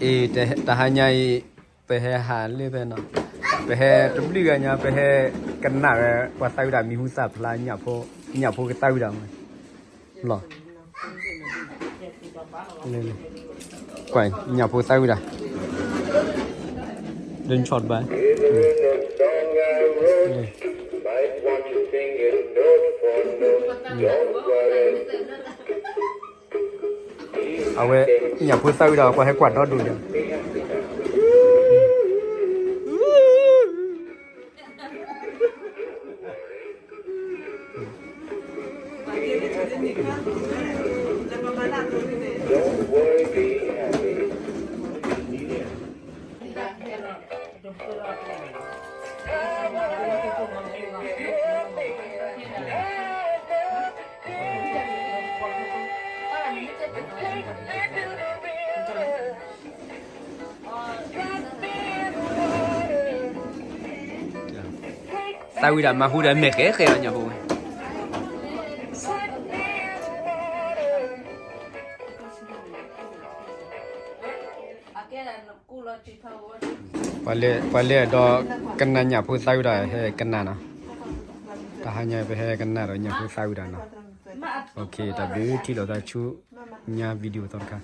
အ့ တဟါညါအံၤ ပဟဲဟးလၢဖဲနီၤ, ပဟဲတဘျုးဂၤညါ ပဟဲကနၣ်ဝဲ ပှၤသးဝံၣ်တၢ်မံၤဟူသၣ်ဖျါ ညၣ်ဖိကသးဝံၣ်တၢ်မး, လီၤ, ကွၢ် ညၣ်ဖိသးဝံၣ်တၢ်, လၢဆီၣ်တဘၣ်, အဝဲ ညၣ်ဖိသးဝံၣ်ဒီး ပှၤဟဲကွၢ်ဒီဒိၣ်ညါ, သးဝံၣ်တၢ်မၤဟူဒီးမဲာ်ဃဲဃဲအီၤညၣ်ဖိဝဲ, ပှၤလၢအဲၣ်ဒိးကနၣ် ညၣ်ဖိသးဝံၣ်တၢ် ဟဲကနၣ်နီၤ, တဟါညါပဟဲကနၣ်ဒီး ညၣ်ဖိသးဝံၣ်တၢ်နီၤ, တၢ်ဘျုးထံၣ်လိာ်သးဆူညါ video သီတခါ.